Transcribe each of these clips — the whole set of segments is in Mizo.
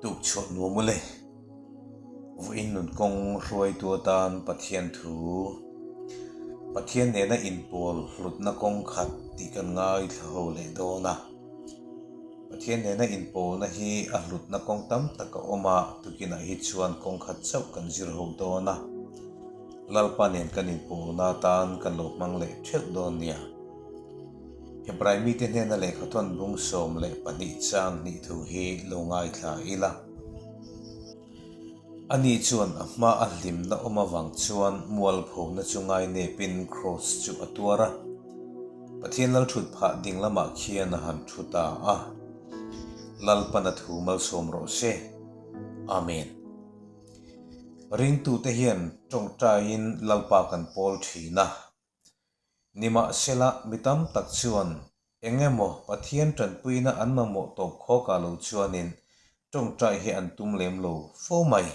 Tukchhuah nuam ule. Vawiin nun kawng hruaitu atan Pathian thu, Pathian nena inpawl hlutna kawng khat tih kan ngaithla ho leh dawn a. Pathian nena inpawlna hi a hlutna kawng tam tak a awm a, tukinah hi chuan kawng khat chauh kan zir ho dawn a. Lalpa nen kan inpawlna atan kan lo hmang leh theuh dawn nia. Hebrai mite hnena lehkhathawn bung 12 chang hnih thu hi lo ngaithla ila. Ani chuan a hma a hlimna awm avang chuan mualphona chu ngainepin kraws chu a tuar a. Pathian lal thut phah ding lamah khian a han thu ta a. Lalpan a thu malsawm rawh se. Amen. Ringtute hian tawngtaiin Lalpa kan pawl thin a. Nimahsela, mi tam tak chuan eng emaw Pathian tanpuina an mamawh tawp khawkah lo chuanin tawngtai hi an tum lem lo fo mai.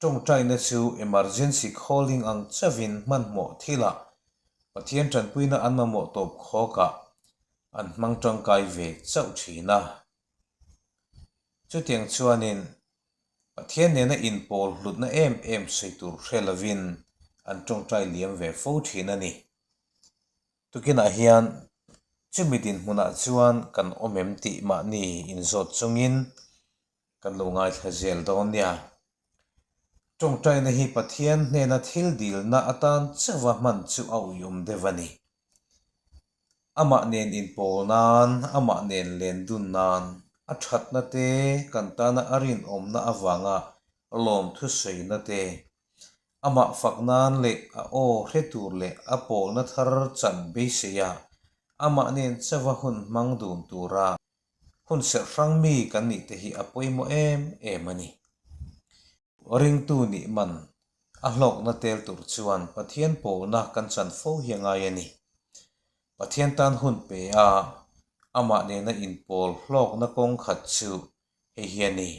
Tawngtaina chu emergency calling ang chauhin hmanhmawh thilah Pathian tanpuina an mamawh tawp khawkah an hmang tangkai ve chauh thin a. Chutiang chuanin Pathian nena inpawl hlutna em em sawi tur hre lovin an tawngtai liam ve fo thin a ni. Tukinah hian chumi dinhmunah chuan kan awm em tih mahni inzawt chungin kan lo ngaithla zel dawn nia. Tawngtaina hi Pathian hnena thil dilna atan chauha hman chu a uiawm deuh a ni. Amah nen inpawl nan, amah nen len dun nan, a thatna te, kan tana a rinawmna avanga lawmthu sawina te, amah fak nan leh a aw hre tur leh a pawlna thar chan beiseia amah nen chauha hun hmang dun tura hun serh hrang mi kan nih te hi a pawimawh em em a ni. Ringtu nih man a hlawkna tel tur chuan Pathian pawlna kan chan fo hi a ngai a ni. Pathian tan hun pe a, amah nena inpawl hlawkna kawng khat chu hei hi a ni.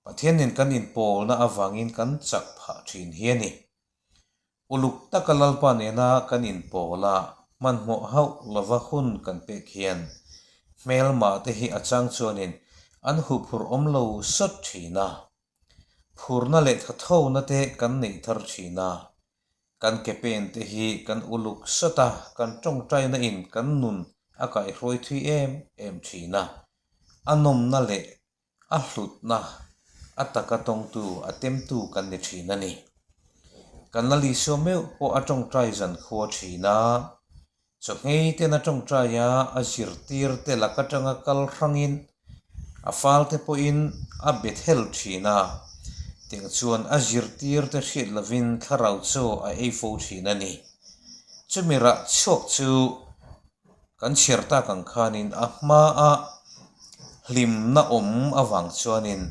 Pathian nen kan inpawlna avangin kan chak phah thin hi a ni. Uluk taka Lalpa nena kan inpawl a, hmanhmawh hauh lova hun kan pek hian hmelmah te hi a chang chuanin an huphurh awm lo sawt thin a. Phurna leh thathona te kan neih thar thin a. Kan ke pen te hi kan uluk sawt a, kan tawngtaina in kan nun a kaihruai thui em em thin a. A nawmna leh A hlutna, a taka tawngtu, a temtu kan ni thin a ni. Kan la Isua meuh pawh a tawngtai zan khua thin a, chawhngei ten a tawngtai a, a zirtir te lak atanga kal hrangin a fal te pawhin a be thel thin a, tiang chuan a zirtir te hriat lovin thlarau chaw a ei fo thin a ni. Chumi rah chhuak chu Kan chhiar tak ang khanin a hmaa hlimna awm avang chuanin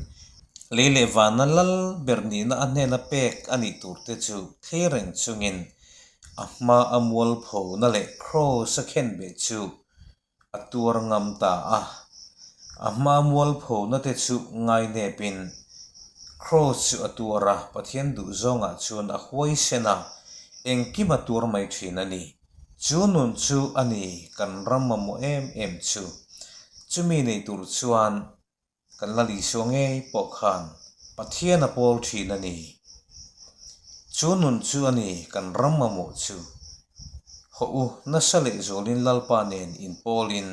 lei leh vana lal ber nihna a hnena pek a nih turte chu thlir reng chungin a hmaa mualphona leh kraws a khenbeh chu a tuar ngam ta a. A hmaa mualphona te chu ngainepin kraws chu a tuar a, Pathian duhzawngah chuan a huaisen a, engkim a tuar mai thin a ni. Chu nun chu a ni kan ram mamawh em em chu. Chumi nei tur chuan kan la Isua ngei pawh khan Pathian a pawl thin a ni. Chu nun chu a ni kan ram mamawh chu. Hawh u, nasa leh zualin Lalpa nen inpawlin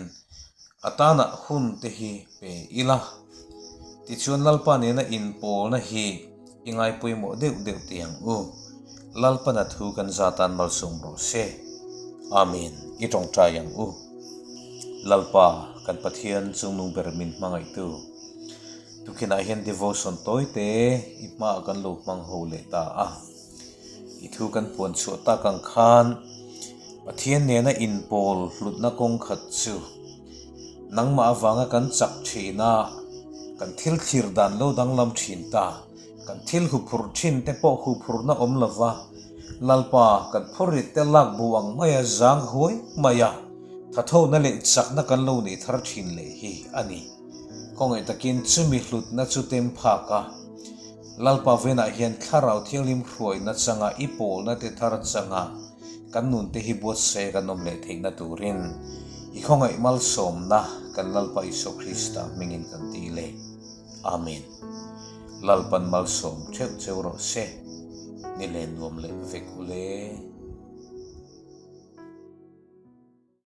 a tanah hun te hi pe ila. Tichuan Lalpa nena inpawlna hi I ngai pawimawh deuh deuh teh ang u. Lalpana thu kan za tan malsawm rawh se. Amen. I tawngtai ang u. Lalpa, kan Pathian chungnung ber min hmangaihtu. Tukinah hian devotion tawi te i hmaah kan lo hmang ho leh ta a. I thu kan puan chhuah tak ang khan Pathian nena inpawl hlutna kawng khat chu Nangmah avanga kan chak thin a, kan thil thlir dan lo danglam thin ta, kan thil huphurh thin te pawh huphurhna awm lova, Lalpa kan phurrit te lak bu ang maia zang huai maia thathona leh chakna kan lo neih thar thin leh hi a ni. Khawngaih takin chumi hlutna chu tem phak a, Lalpa venah hian Thlarau Thianghlim hruaina changa i pawlna te thar changa kan nun te hi buatsaia kan awm leh theihna turin i khawngaih malsawmna kan Lalpa Isua Krista hmingin kan ti le. Amen. Lalpan malsawm theuh cheu rawh se. Ni len nuam leh vek u le.